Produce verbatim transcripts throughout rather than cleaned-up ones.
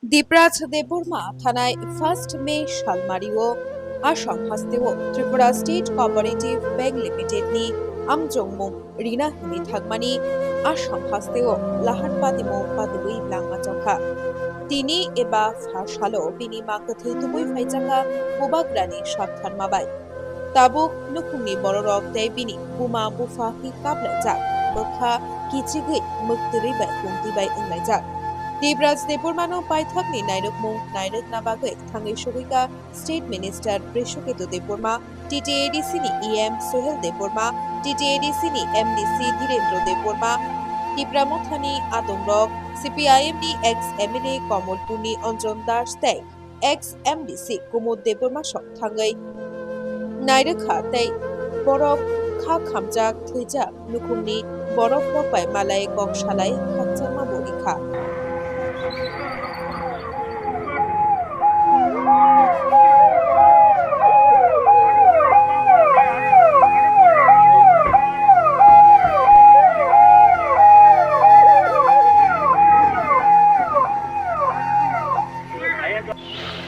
Dipraj Debbarma thanai first May salmario Assam hasteo Tripura State Cooperative Bank Limited ni amjongmung rina hwnwi thangmani Assam hasteo lahan patimung patwi langma chokha. Tini eba pha salo bini ma kwthwi tubui phaijakha bubagrani saktharma bai. Tabuk nukhungni bororok tei bini buma bupha khe kaplaijak, bwkha kichigwi mwktwrwi bai kumtwi bai wnglaijak. Dipraj Debbarmano paithakni nairwkmung nairwkna bagwi thangwi sogwikha State Minister Brishaketu Debbarma, T T A D C ni E M Sohel Debbarma, T T A D C ni M D C Dhirendra Debbarma, Tipra Mothani adongrok, C P I M ni ex M L A Komolpurni Anjan Das tei ex M D C Kumud Debbarma sok thangwi nairwkha tei borok kha khamjak thwijak nukhungni borok rok bai malai kok salai khakchangma bo rikha.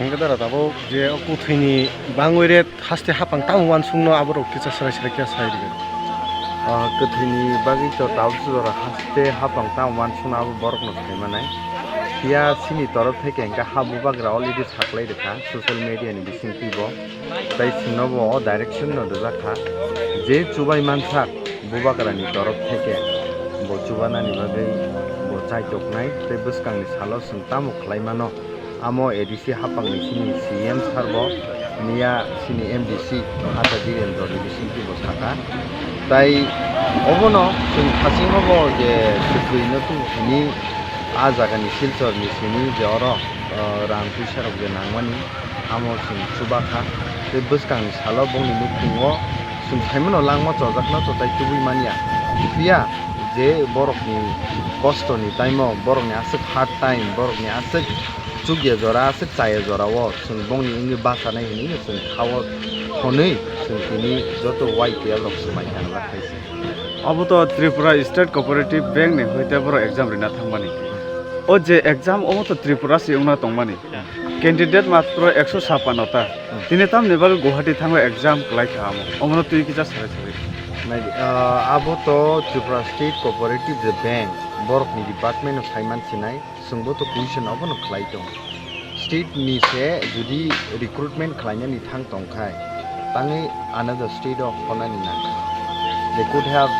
Hwnkhe dara tabuk je o kwthwini bangwi rate haste hapang tamo uansukno aborok kisa swrai swrai khe sai rwgwi. Ah, kwthwini bagwi to tabuk jora haste hapang tamo uansukno abo borokno sai manai. Phiya chini torof theke hwnkhe ha bubagra already saklai rwkha social media ni bisingtwi bo. Tai chwngno bo o direction no rwjak kha je chubai mansak bubagra ni torof theke bo chubanani bagwi bo chaitoknai tei bwskangni salo chwng tamo khlai mano. Amo A D C hapangni chini C M sir bo miya chini M D C Hata Dhirendra ni bisingtwi bo sakha. Tai obono chwng thachingma bo je kwthwino tubuni a jagani Silchorni simi je oro, o, rang puisarok je nangmani amo chwng chubakha. Tei bwskangni salo bongni nukhungo chwng saimano langma chojakno to tai tubui manya. Phiya je borokni kostoni time-o, borokni aswk hard time, borokni aswk chukya jora, aswk chaya jora-o chwng bongni wngwi bachanai hwnwi chwng kha-o hwnwi chwng tini joto Y T F rok swmai tangjak hai se. Obo to Tripura State Cooperative Bank ni hoite borok exam rina thangmani. O je exam omo to Tripura si wngna tongmani. Candidate matro ekso sapano ta. Hmm. Tini tamni bagwi Guwahati thango exam kwlai kha amo. Omono twi kisa sarai sarai. Nai, ah, abo to Tripura State Cooperative je Bank, borokni department no saiman sinai. Chwngbo to question obono khlai tong. State ni se jodi recruitment khlainani thang tong khai, tangwi another state o honani nangkha. They could have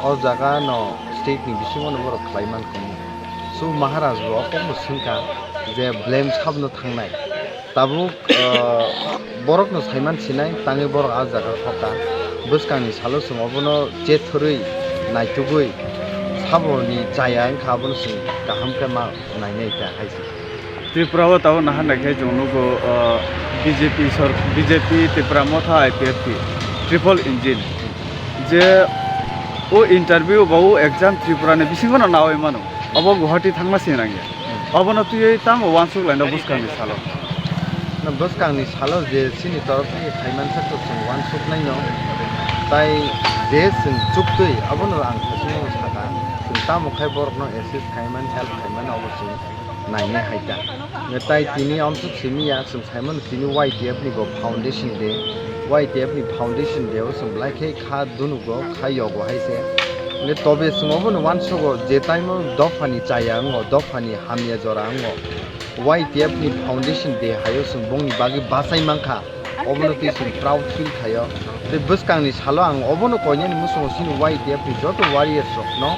o jaga no state ni bisingo no borok khlai mankha. So Maharaj bo o kokno swngkha je blame sabno thangnai. Tabuk, ah, borokno saiman sinai, tangwi borok ah jaga hoka. Bwskangni salo chwng obono chetharwi, naitugwi, saboni chaya wngkha, abono chwng kaham khe ma nainai ta hai se. Tripura o tabuk naharnai khe chwng nugo, ah, B J P sor-, B J P Tipra Motha I P F T, triple engine. Je o interview ba o exam Tripura ni bisingo no nawi mano. Obo Guwahati thangma se nangya. Obono twiwi tamo uansuk laina bwskangni salo. Na bwskangni salo je chini torof thani khaimansa to chwng uansuknaino. Tai je chwng chuktwi abono ang khasingno sakha. Chwng tamo khai borokno assist khaimani, help khaimani obo chwng nainai hai ta. Tai tini amsuk simi ya chwng Simon tini Y T F ni bo foundation day, Y T F ni foundation day o chwng belai khe kha dunugo, kha yogo hai se. Hwnkhe tobe chwng obono uansugo je time o dophani chaya wngo, dophani hamya jora wngo, Y T F ni foundation day hai o chwng bongni bagwi bachai mankha, obono twi chwng proud feel khaio. Tei bwskangni salo ang obono koinani muchungo chini Y T F ni joto warriors rokno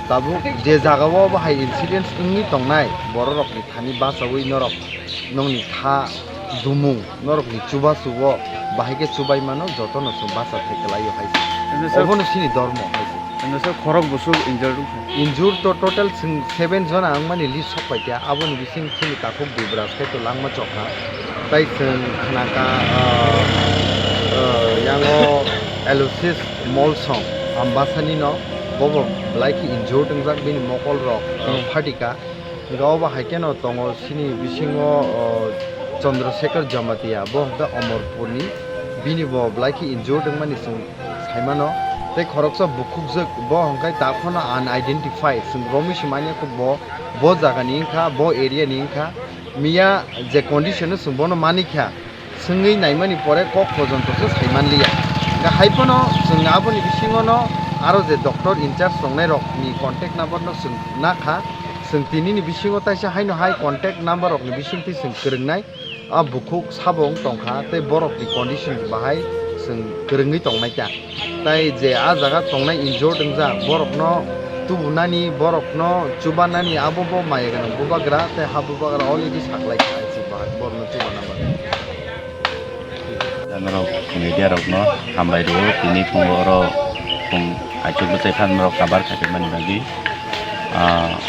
tabuk je jaga o bo hai incidents wngwi tongnai bororokni thani bachaui norok nokni kha dumung, norokni chubachu o bahai khe chubai mano, jotono chwng bacha thai kwlaio hai se. Hwnwi se obono chini dormo hai se. Hwnwi se khorok busuk injured wngkha. Injured to total chwng seven jona wngmani list sok pai kha, aboni bising chini takhuk Dibras khe to langma chokha. Tai chwng khnakha, ah, ah, yango Aloysius Molsong Ambasani no, bobo belai khe injured wngjak, bini mokol rok, ah, Hmm. phatika. Hwnkhe obo hai kheno tongo chini bisingo, o, Chandrasekhar Jamatia, bo hwnkhe Amarpurni, bini bo belai khe injured wngmani chwng saimano. Tei khoroksa bukhukjwk, bo hwnkhe daphano unidentified, chwng romwi se manya khe bo, bo jagani wngkha, bo area ni wngkha. Miya je condition no chwng bono manikha, swngwi naimani pore kok pojonto se saimanliya. Hwnkhe hai phano chwng aboni bisingono aro je doctor in charge tongnai rokni contact number no chwng nakha, chwng tinini bisingo taisa haino hai contact number rokni bisingtwi chwng kwrwngnai. A bukhuk sabo wng tongkha tei borokni condition bahai chwng kwrwngwi tongnaikha. Tai je a jaga tongnai injured wngjak, borokno tubunani, borokno chubanani abo bo maya gwnang bubagra tei ha bubagra already saklaikha, hai se bahai borokno chubana bagwi. Norok media rokno hambai rwo, tini phungo oro phung aichuk bwchai phan norok kabar khaiphaimani bagwi. Ah,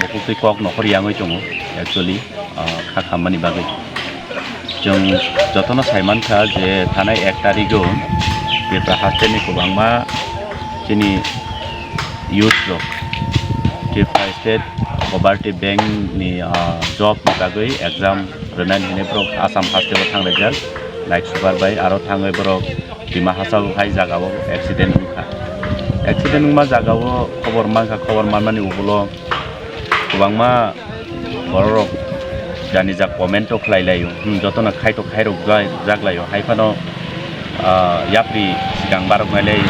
bukhuk tei kok nokhor yangwi tongo actually. Ah, kha khammani bagwi. Chwng jotono sai mankha je thanai ek tarigo Tripura hasteni kwbangma chini youth rok Tripura State Cooperative Bank ni, ah, job ni bagwi exam rwnani hinwi borok Assam hasteo thanglaijak, like super bai aro thangwi borok Dima Hasao hai jagao accident wngkha. Accident wngma jagao khobor mankha, khobor manmani ugulo kwbangma bororok jani jak comment o khlai laio, hmm, jotono khai to khairok jak laio, hai phano, ah, yapri sikang barok nailai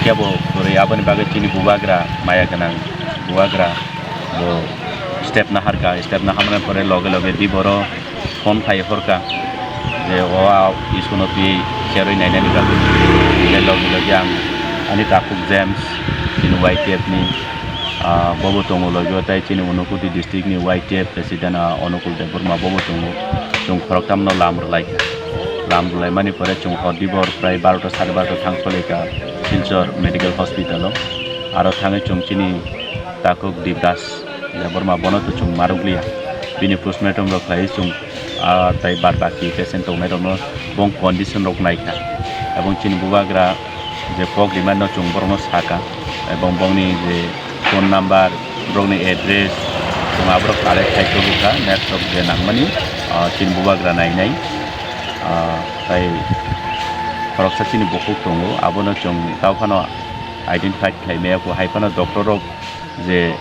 kebo kwrwi, aboni bagwi chini bubagra maya gwnang bubagra bo step naharkha, step naharmani pore loge loge biboro phone khai horkha je o a isuno twi cherwi nainani bagwi. Tei logi logi ang ani takhuk James, chini Y T F ni, ah, bobo tongo logi o, tei chini Unakoti district ni Y T F president, ah, Anukul Debbarma bobo tongo. Chwng khoroktham no lam rwlai kha. Lam rwlai mani pore chwng hor dibor prai barota sare barota thang soli kha Silchar Medical Hospital o. Aro thangwi chwng chini takhuk Dibras Debbarma bono to chwng marukliya. Bini postmortem rok khlai chwng, ah, tai bad baki patient tongnai rokno bong condition rok naikha. Ebong chini bubagra je kok rimano chwng borokno saka. Ebong bongni je phone number, borokni address, chwng aborok collect khai tubukha, next rok je nangmani, ah, chini bubagra nainai. Ah, tai khoroksa chini bukhuk tongo, abono chwng tao phano identify khlai maya kho, hai phano doctor rok je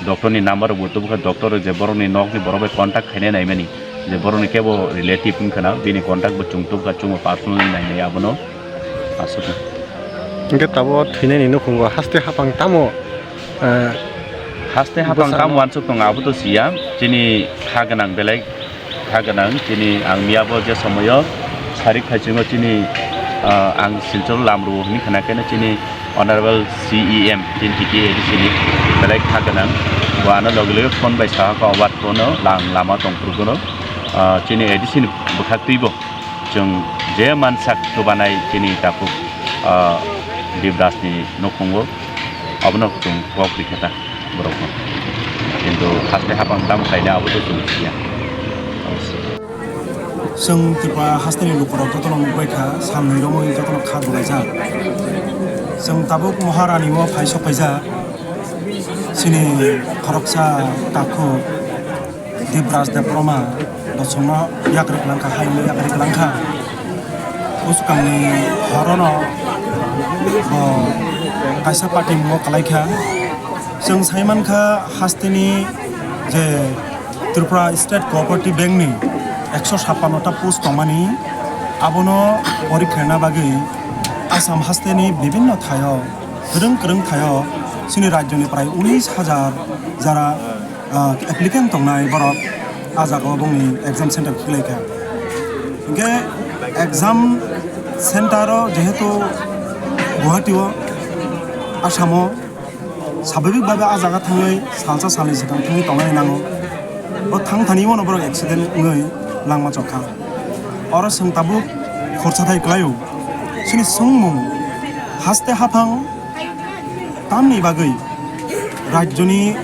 doctor ni number rok bo tubukha, doctor rok je borok ni nok ni borok bai contact khainai naimani, je borok ni kebo relative wngkha na, bini contact bo chwng tubukha, chwngbo personally nainai abono aswk. Hwnkhe tabuk thwinani nukhungo haste haphang tamo, eh, haste haphang bwsano tamo wansuk tongo, abo to siya chini kha gwnang belai. Kha gwnang chini ang miyabo je somoyo sarik phaichungo chini, ah, ang Silchar lamrwo hwnwi khna khe chini Honorable C E M chini T T A D C ni belai kha gwnang. Bo ano logi logi phone bai saha kha, obat phone o lang lama tong phuru bono, ah, chini A D C ni bwkhak twibo chwng je mansak chubanai chini takhuk, ah, Dibras ni nukhungo abono chwng kok rikhe ta. Borokno. Kintu haste haphang tamo khaina abo to chwng siya. Chwng Tripura hasteni lukurok jotono nukbaikha, samni romwi jotono kha dulaijak. Chwng tabuk Maharani o phai sokphaijak. Chini khoroksa takhuk Dibras Debbarma bosongno yakri kwlangkha, hayungno yakri kwlangkha. Bwswkangni horono bo kaisa party mungo kwlaikha. Chwng saimankha hasteni je Tripura State Cooperative Bank ni ekso sappanno ta post tongmani, abono porikha rwna bagwi Assam hasteni bibinno thaio, kwrwng kwrwng thaio chini rajyoni prai unis hajar jara ah, applicant tongnai borok ah jaga o bongni exam center khiklaikha. Hinkhe exam center o jehetu Guwahati o, Assam o, sababik babe ah jaga thangwi salsa salni swkang thangwi tongnani nango. O thang thani bono borok accident wngwi langma chokha. Oro chwng tabuk khorsa thai kwlaio. Chini swngmung haste haphang tamni bagwi rajyoni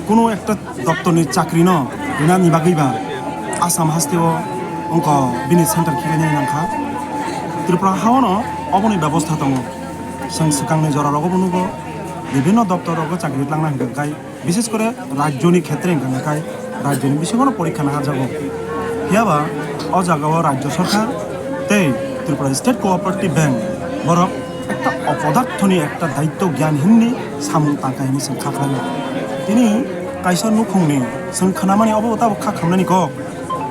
Kuno ekta doptorni chakrino rinani bagwiba Assam hasteo wngkha bini center khilainani nangkha. Tripura haono oboni bebosta tongo. Chwng swkangni jorarokbo nugo, bibhinno doptorrogo chakri tlangna hwnkha khe, bishes kore rajyoni khetre hwnkha khe rajyoni bisingono porikha naharjago. Phiyaba o jagao rajyo sorkar tei Tripura State Cooperative Bank borok ekta opodarthoni ekta daitto gyan hinwi samung tangkha hinwi chwng kha khlaio. Tini Kaisa nukhungni chwng khnamani obo tabuk kha khamnani kok.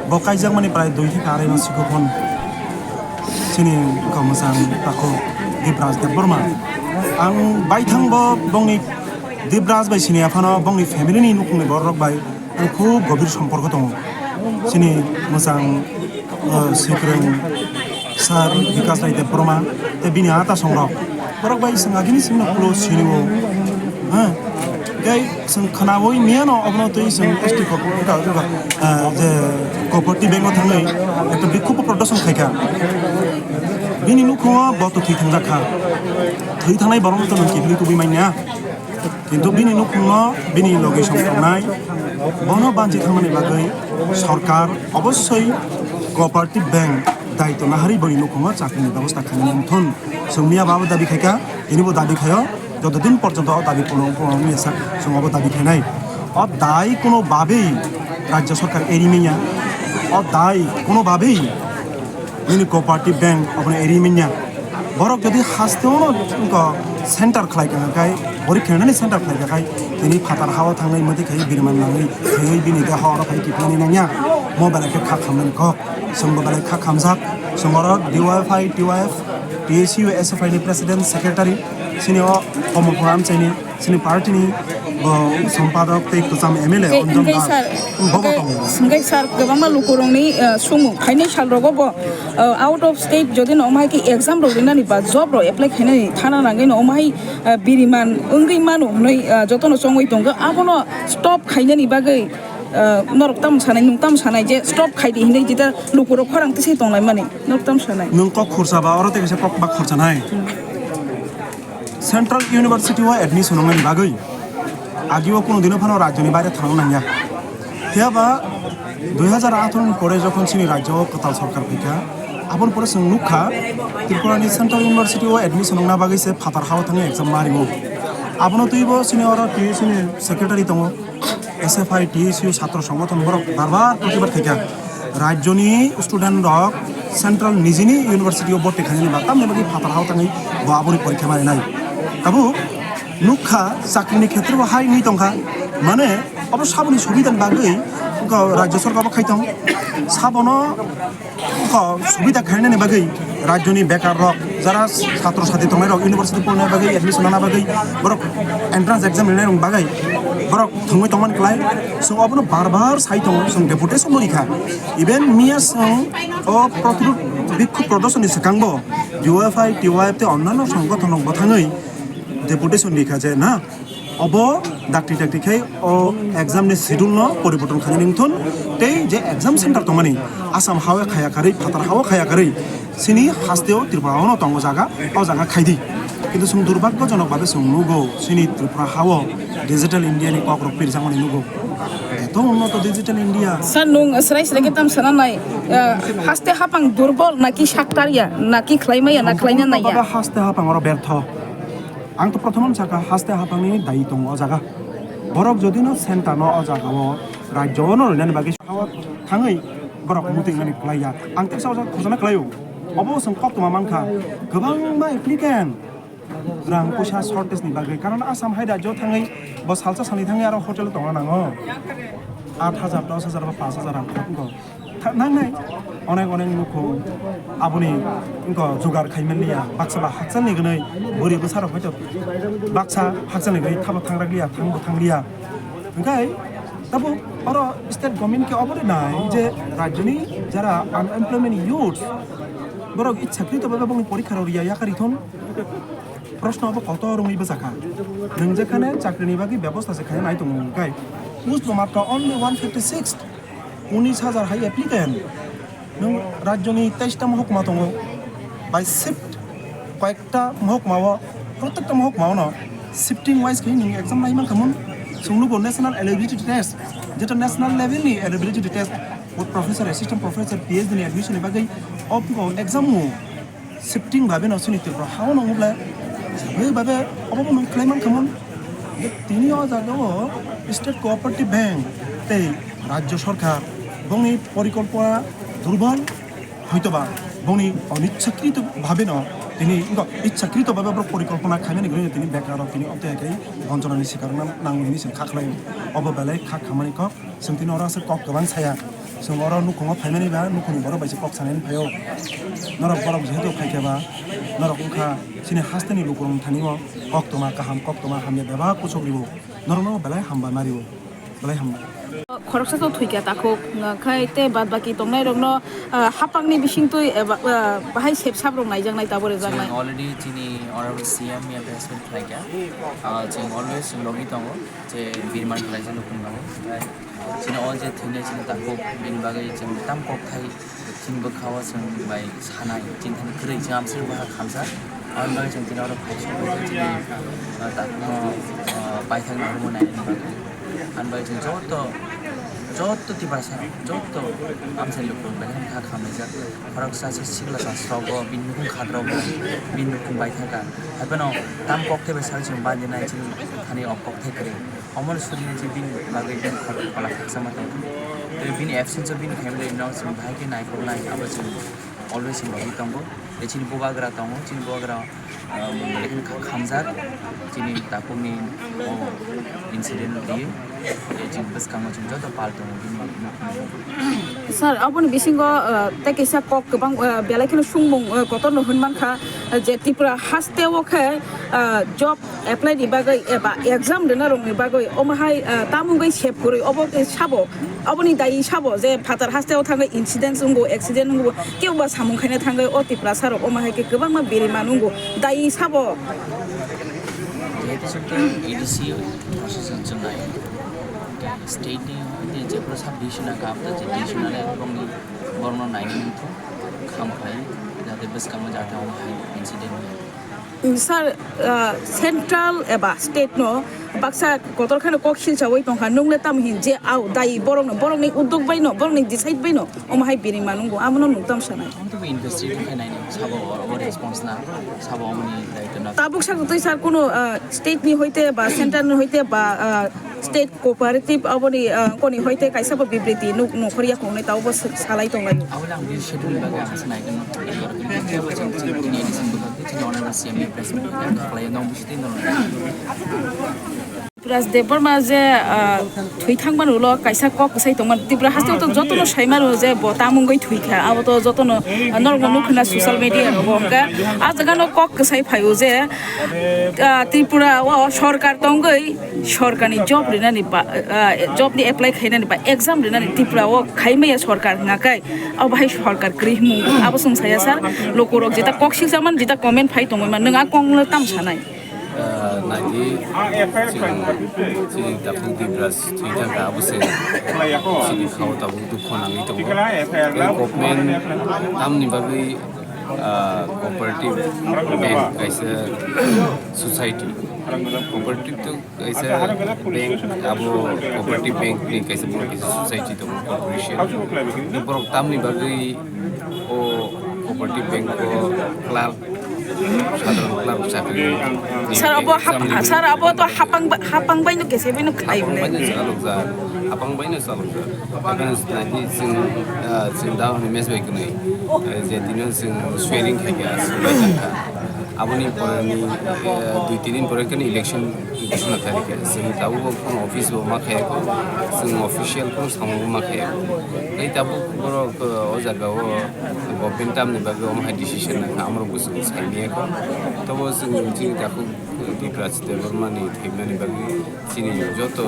Bo kaijakmani prai dui theke arai masi kuphun. Chini wngkha mwchang takhuk Dibraj Debbarma. Ang baithang bo bongni Dibraj bai sini aphano bongni family ni nukhungni borok rok bai ang khub gobir somporko tongo. Chini mwchang, uh, Sikreng Sir Bikas Rai Debbarma, tei bini ata songrok. Borok bai chwng agini chwngno close sinio. Ha? Tei chwng khnaui miyano obono tei chwng S T co-, co-, co-, ah, je cooperative bank o thangwi ekta bikhupbo prodorshon khaikha. Bini nukhungo boto thwi thangjak kha. Thwi thangnai borokno to nwng kiphilwi tubui manya. Kintu bini nukhungno bini logi song tongnai, bono banchi thangmani bagwi sorkar obossoi cooperative bank daityo naharwi boni nukhungo chakrini bebosta khainani wngthun. Chwng miya ba abo dabi khaikha, tinibo dabi khaio, jotodin porjonto o dabi purno wngya sak chwng obo dabi khainai. O dai kuno babe rajya sorkar eri manya, o dai kuno babe nini cooperative bank obono eri manya. Borok jodi hasteo no wngkha center khlai kha khai, borok khenani center khlai kha khai, tini phatar hao thangwi mati khai biriman nangwi thwiwi bini deha oro khai kiphilni nangya. Mo belai khe kha khamnani kok, chwngbo belai kha khamjak, chwng oro D Y F I, T Y F, T S U, S F I ni president, secretary, chini o Komolpur Amchaini, chini party ni bo sompadok tei kwcham M L A Hwnkhe, Anjan hwnkhe Das, sir, bobo hwnkhe, tongo. Hwnkhe sir, kwbangma lukurokni, eh, sumu phainai salrogo bo, eh, out of state jodi no omhai khe exam rok rinani ba job rok apply khainani thana nangwi no omhai, eh, biriman wngwi mano hwnwi, eh, jotono chongwi tongo. Abono stop khainani bagwi, eh, norok tamo sanai, nwng tamo sanai je stop khaidi hinwi jeta lukurok khorang tisi tonglaimani. Norok tamo sanai. Nwng kok khursa ba oro tei kaisa kok ba khursa nai. Central University o admission wngnani bagwi agio kuno dino phano rajyoni baire thangna nangya. Phiya ba dui hajar atharo ni pore jokhon chini rajyo o kwtal sorkar phaikha, aboni pore chwng nukha Tripura ni Central University o admission wngna bagwi se phatar hao thangwi exam ma rio. Abono twibo chini oro T S U ni secretary tongo. S F I, T S U, Chhatro Songgothon borok bar bar protibad khaikha. Rajyoni student rok central nijini university o borti khainani ba tamni bagwi phatar hao thangwi bo aboni porikha marinai. Tabuk nukha chakrini khetre bo hai wngwi tongkha. Mane obo saboni subidani bagwi rajya sorkar bo khai tong. Sabono Kho subida khainani bagwi rajyoni bekar rok, jara chhatro chhatri tongnai rok, university porna bagwi, admission lana bagwi, borok entrance exam rinai rok bagwi borok thwngwi tongmani kwlai. Chwng obono bar bar sai tongo, chwng deputation bo rikha. Even miya chwng o protirood bikkhub prodorshon ni swkang bo U F I, T Y F tei onnano songgothon rok bwthangwi deputation rikha je na, obo dakti dakti khe o exam ni schedule no poriborton khainani wngthun tei je exam center tongmani Assam hao khaya karwi, phatar hao khaya karwi, chini hasteo Tripura o no tongo jaga, o jaga khaidi. Kintu chwng durbhagyojonok babe chwng nugo chini Tripura hao digital India ni kok rok pirjakmani nugo. Eto unnoto digital India. Sir, nwng srai srai khe tam sana nai, ah, haste hapang durbol naki saktarya, naki khlaimaya, na khlaina naiya? Haste hapang oro bertho. Ang to prothomon sakha, haste haphangni dai tongo o jaga. Borok jodi no center no o jaga o rajyo no rinani bagwi thangwi borok muting nani kwlaiya. Ang teisa o jaga khojana kwlaio. Obo chwng koktwma mankha. Kwbangma applicant rang puisa shortage ni bagwi. Karon Assam hai rajyo thangwi bo salsa salni thangwi aro hotel tongna nango. Aat hajar, dos hajar ba panch hajar rang khorok wngkha. Tha-, nangnai onek onek nukhung aboni wngkha jugar khai manliya, baksa ba hakchalni gwnwi bwrwi bwsarok hoi to baksa hakchalni gwnwi thabo thangrakliya, thangbo thangliya. Hwnkhe tabuk oro state government khe obo de nai je rajyoni jara unemployment youth borok ichha kri to bebak bongni porikha rok riya yakarithon proshno obo kotor wngwi bwchakha. Nwng jekhane chakrini bagwi bebosta se khaina nai tongo hwnkhe post bo matkha only one fifty six. Unis hajar hai applicant. Nwng rajyoni teista mohokma tongo. By shift koyekta mohokma o, protekta mohokma o no shifting wise khe nwng exam lai mankha mun. Chwng nugo national eligibility test, jeta national level ni eligibility test, bo professor, assistant professor, P H D ni admission ni bagwi o exam o shifting babe no chini Tripura hao no wngble bai babe obo bo nung khlai mankha mun. Tini o jaga o state cooperative bank tei rajya sarkar bongni porikolpona durbol hoitoba bongni onichchakito babe no Tini wngkha ichchakrito bhabe borok porikolpona khaimani gwnangwi tini bekarrok tini obtwi hai khe bonchonani sikar wngna nango hwnwi chwng kha khlai. Obo belai kha khamani kok, chwng tini oro aswk kok kwbang saya. Chwng oro nukhungo phaimani ba nukhungni borok bai se kok sanani phaio. Norok borok jehetu phaikhe ba norok wngkha chini hasteni lukurokni thani o koktwma kaham, koktwma hamya bebak kuchuk rio. Norokno belai hambai ma rio. Belai hambai. Khoroksa to thwikha takhuk, khai tei bad baki tongnairokno, ah, hapangni bisingtwi eba, ah, bahai sep sap rok naijaknai tabo rejaknai. Chwng already chini honorable C M ya press meet khlaikha. Ah, chwng always logi tongo je birman khlaijak nukung tongo. Chini o je thwinai chini takhuk bini bagwi chwng tam kok thai. Chini bwkha o chwng bai sanai, chini thani kwrwi chwng amswk bwkha khamsa. Aboni bagwi chwng tini oro phai songwi chini, ah, takhukno, ah, paithakni humo nainani bagwi. Aboni bagwi chwng joto, joto Tiprasa rok, joto amchaini lukurok bai kha khamlaijak. Khoroksa se sikla sa srogo, bini nukhung khatrogo, bini nukhung bai thaka. Haiphano tam kokthai bai sal chwng bajinai chini thani o kokthai kwrwi. Omono suri hinwi bini bagwi bini khorok phola khaksa ma tongkha. Tei bini absence o bini family no chwng bahai khe naikolnai, abo chwng always chwng rwgwi tongo. Tei chini bubagra tongo, chini bubagra, um, belai kheno kha-, khamjak chini takhukni o incident rwgwi. Tei chini bwskango chwng joto pal tongo bini. Sir, aboni bisingo, uh, tei kaisa kok kwbang, uh, belai kheno sungmung, uh, kotorno hwn mankha, uh, je Tripura hasteo khe, uh, job apply ni bagwi eba exam rwna rokni bagwi omo hai, ah, tamungwi sep kwrwi obo khe sabo, oboni dai sabo je phatar hasteo thangwi incident wngo, accident wngo, kebo ba samung khaina thangwi o Tiprasa rok omo hai khe kwbangma biri man wngo, dai sabo. Jehetu chwng khe A D C prashasan chwngnai, state ni je pura sub division a kap ta je division ale borokni, borokno naina muitu kham khlai, jate bwskango jate omo hai incident. Sir, ah, central eba state no baksa kotor kheno kok silsawi tongkha, nungle tamo hin je au dai borokno, borokni uddog baino, borokni decide baino omo hai bini manungo, amono nung tam sanai. Ang to investigate khai nai sabo o response na, sabo omoni daitwna. Tabuk sa twi sir kuno, ah, state ni hoite ba central ni hoite ba, ah, state cooperative aboni, ah, koni hoite kaisa bo bibriti nuk nukhorya khongnai tabo bo salai tonglaio. Aboni ang bini schedule ni bagwi ang sanai khe no. Honorable C M ni press meet khlai no. Praj Debbarma je, ah, thwi thangmani ulo kaisa kok kwsai tongmani Tripura haste to jotono saimano je bo tamungwi thwi kha, abo to jotono, ah, norokno nukha na social media rogo. Hwnkhe ah jagano kok kwsai phaio je, ah, Tripura o sorkar tongwi sorkarni job rinani ba, ah, job ni apply khainani ba exam rinani Tripura o khaimaya sorkar hwnkhe abo bahai sorkar kwrwi hwnwi abo chwng saya sir, lukurok jeta kok silsamani jeta comment phai tongwi man nwng a kok no tam sanai. Ah, naidi, chini, chini tabuk Dibras thwi thangkha, abo se chini khao tabuk dukho nangwi tongo. Tei government tamni bagwi, ah, cooperative bank kaisa society. Cooperative to kaisa bank, abo cooperative bank ni kaisa, kaisa society tongo, corporation. Borok tamni bagwi o cooperative bank o clerk, sadharan clerk chakri. Sir, abo hap-, exam ni sir, abo to hapang ba-, hapang bai no kese bai no khai hapang bai no chalokjak, hapang bai no chalokjak. Haphano naidi chwng, ah, chwng da hwnwi mech bai kwnwi, eh, je dino chwng swearing khai kha, chwng bai thang kha. Aboni pore ni, eh, dui tin din pore khe election ghosona khai kha. Chwng tabuk bo phone office bo ma khai kho, chwng official phone samung bo ma khai kho. Tei tabuk borok, eh, o jaga o government tamni bagwi omo hai decision nang kha, amrok bo chwng sai manya kho. Tobo chwng chini takhuk Tipra Debbarma ni thwimani bagwi chini joto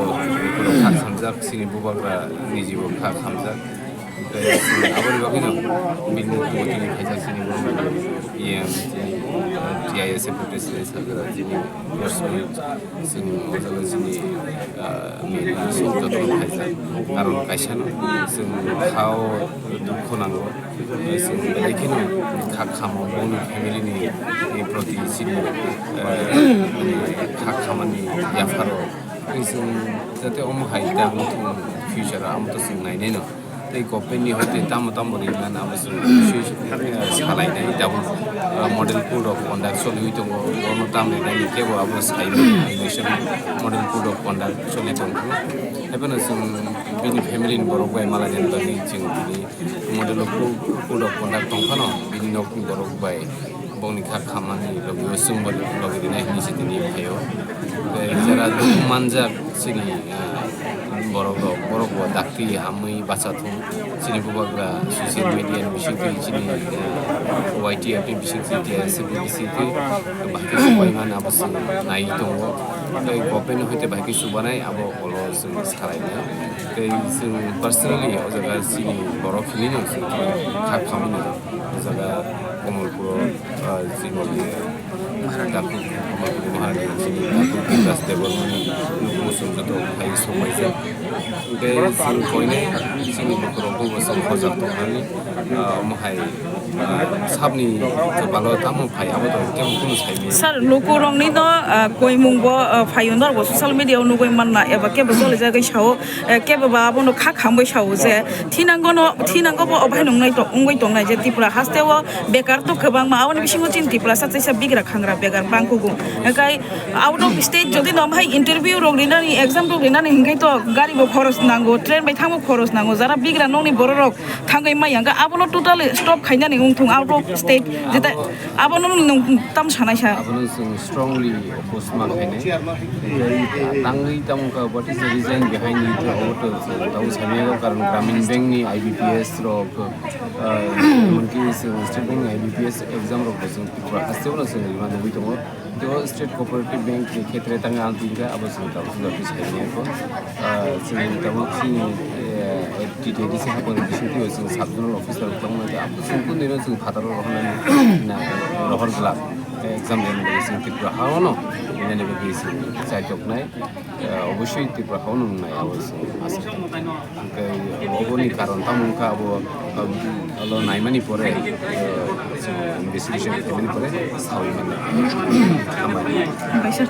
borok kha khamjak, chini bubagra ni jibo kha khamjak. Tei chini aboni bagwino bini kubo tini khaijak chini borok E M, chini, uh, T I S F president sakha chini Lord Smith, chini o jaga chini, uh, mayor chini jotono khaijak. Karon kaisano chwng khao dukho nango. Chwng belai kheno kha khamo boni family ni proti chini, eh, kha khamani yapharo. Chwng jate omo hai ta wngthung future o, amo to chwng nainai no. Tei government ni hoite tamo tamo rinani abo chwng, eh, salainai tabuk, eh, model code of conduct choliwi tongo, bono tam rinani kebo abo sai mano, election model code of conduct choli tongkho. Haibano chwng bini family ni borok bai malainani bagwi chwng tini model of co-, code of conduct tong phano bini nokni borok bai Bongni kha khamani logi o chwngbo logi rinai hinwi se tini phaio. Tei jera duk manjak chini, ah, borok rok, borok bo dakti hamwi bacha thung. Chini bubagra social media ni bisingtwi chini, ah, Y T F ni bisingtwi, T S F ni bisingtwi bahai khe subai mani abo chwng nai tongo. Tei government hoite bahai khe subanai abo olo chwng salainai. Tei chwng personally o jaga chini borok hinwi no chwng kha khamani o jaga Komolpur, ah, chini Daku Komolpur Maharani, chini Daku Bikas Debbarmani nukung song joto phai songbaijak. Tei chwng koinai chini lukurokbo bo chwng hojak tongmani, ah, omo hai, ah, sabni kwpalo tamo phai abo to kebo kunu saimanya. Sir, lukurokni no, ah, koimung bo, ah, phaio norok bo social media o nugui manna eba kebo jolijagwi sao, eh, kebo ba abono kha khambai sao je thinango no, thinango bo obai nungnai to wngwi tongnai je Tripura haste o bekar to kwbangma, aboni bisingo chini Tripura sa chaisa bigra khangra bekar bangkugo. Hwnkhe out of state jodi no hai interview rok rinani, exam rok rinani hwnkhe to gari bo khoros nango, train bai thangbo khoros nango, jara bigra nokni borok rok thangwi maya hwnkhe abono totally stop khainani wngthung out of state jeta. Abono nwng tam sanai sa? Abono chwng strongly oppose ma khainai. Tei tangwi tamo kha, what is the reason behind it? Obo to chwng tamo saimanya, karon Gramin Bank ni I B P S rok, ah, emonki chwng State Bank ni I B P S exam rok bo chwng Tripura haste o no chwng rima nugwi tongo. Tei o State Cooperative Bank ni khetre tangwi ang tini kha, abo chwng tamo khe notice khaimani kho. Ah, chwng tamo chini, eh, T T D C hakoni bisingtwi chwng sub zonal officer tongma khe, abo chwng kundino chwng phataro rohornani na rohor glak. Tei exam rwna bagwi chwng Tripura ha-o no rinani bagwi chwng chaitoknai. Eh, obosoi Tripura ha-o no wngnai, abo chwng asa. Hwnkhe oboni karon tamo wngkha, abo, um, alo naimani pore, eh, chwng investigation khaimani pore saui mannai. Hambai. Hambai, sir.